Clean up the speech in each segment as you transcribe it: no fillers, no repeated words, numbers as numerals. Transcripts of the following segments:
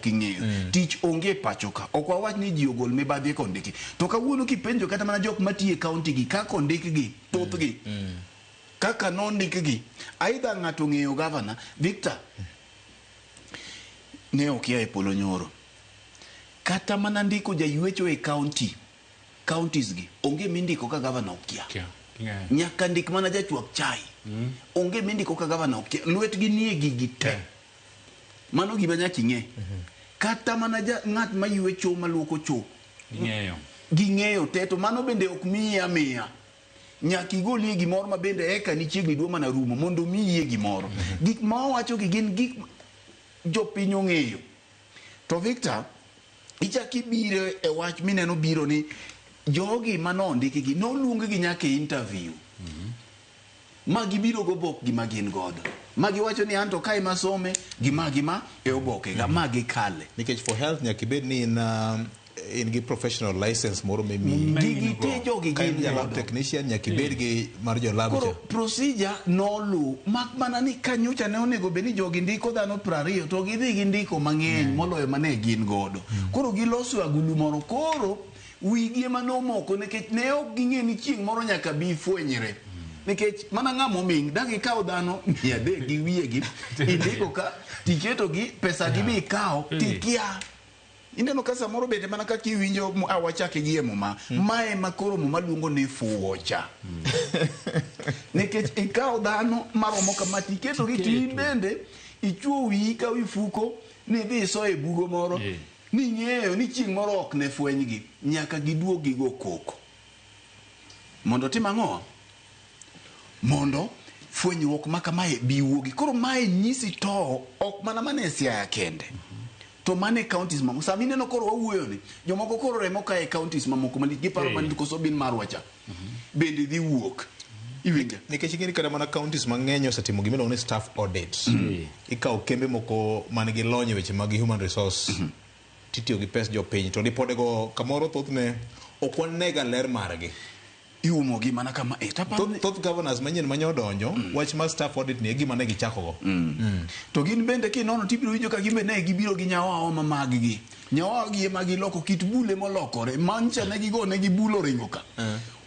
King'eyo tich onge e pacho ka, ok wawach ni ji ogol mibadhi eka ondiki. To kawuono kipenjo kata mana jok matiyo e kaunti gi kaka ondikgi, thothgi kaka nondikgi, aidha ng'ato ong'eyo gavana Victor ne okia e polo nyoro. Kata mana ndiko jaywecho e kaunti, counties gi onge mindiko ka gavana okia. Kia. Ng'eyo. Nyaka ndik mana jachwak chai. Onge mindiko ka gavana okia. Lwetgi nie gigi te. Mano gima nyaka ing'e. Kata mana ja, ng'at ma ywe cho maluoko cho Ging'eyo. ging'eyo te, to mano bende ok miyi amiya. Nyaka igolie gimoro ma bende eka ni chiegni dwa mana rumo mondo omiyie gimoro. Gik ma wawacho gi gin gik ma jopiny ong'eyo. To Victor, ichak ibiro e wach mineno biro ni jogi manondiki gi noluong gi nyaka e interview. Ma gibiro gobok gima gin godo. Ma giwacho ni anto kae masome gima gima e oboke ga ma gikale. Nikech for health nyaka ibed ni in, in gi professional license moro mimiyi. Gigi te jogi Ka in gin ja lab godo. technician nyaka ibed gi mar jo lab Koro cha. procedure nolu mak mana ni ka nyocha ne onego bed ni jogi ndiko dhano 20 to gidhi gindiko mang'eny moloyo mane gin godo. Koro giloso agulu moro koro wigi ema nomoko nikech ne ok ging'e ni chieng' moro nyaka bi fwenyre. Nikech mana ng'ama oming' dak ikaw dhano 300 gi wiyegi indiko ka tiketo gi pesa gi bi ikaw tikia. Ineno ka samoro bende mana kaka iwinjo awachake gi e muma, mae ma koro muma luongo ni fuwo cha. Nikech ikawo dhano maromo kama tiketo gi to in bende ichuo wiyi ka wi fuko ni idhi iso e bugo moro ning'eyo ni chieng' moro ok ne fwenygi nyaka giduog gigo koko. Mondo tim ang'o? Mondo fwenyruok ma kamae bi wuogi. Koro mae nyisi to ok mana mana e Siaya kende. To mana e counties mamoko. Sama ineno koro wawuoyo ni, jomoko koro remo kae e counties mamoko malich giparo mana ni koso bin marwa cha. Bende dhi wuok. Iwinja? Nikech ing'e ni kata mana counties mang'eny osetimo gima iluongo ni staff audit. Ikawo kembe moko man gi lony e weche mag human resource titiyo gi pes jopiny to ripodego kamoro thothne ok wanega ler margi. Iumo gi mana kama e. Taparo Thoth, thoth governors manyien manye odonjo wach mar staff audit ni e gima ne gichako go. To gin bende kinono tibiro winjo ka gin be ne gibiro gi nyawawa ma mag gi. Nyawawa gi ema giloko kit bule molokore. Mancha ne gigo ne gi bulo ringo ka.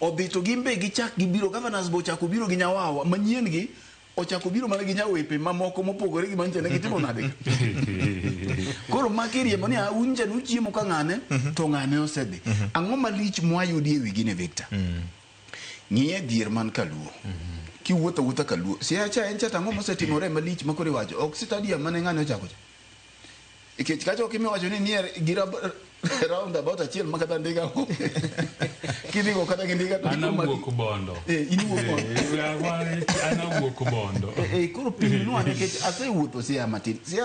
Odhi to gin be gichak gibiro governors bo ochako biro gi nyawawa manyien gi ochako biro mana gi nyawepe mamoko mopogore gi mancha ne gitimo nade ka. Koro maki riembo ni "Ah, un cha nuchiemo ka ng'ane to ng'ane osedhi. Ang'o malich mwayudi e wi gini Victor? Ng'iye dhier man kaluo. Kiwuotho awuotha kaluo. Siaya cha en cha to ang'o mosetimore malich ma koro iwacho? Ok stadium mane ng'ane ochako cha. Nikech kacha ok imiwacho ni nie gi roundabout achiel ma kata ndiga kidhigo kata gi ndiga to An awuok Bondo. Eh, in iwuok Bondo. Eh, an awuok Bondo. Eh, eh, koro pimnwa nikech asewuotho Siaya matin. Siaya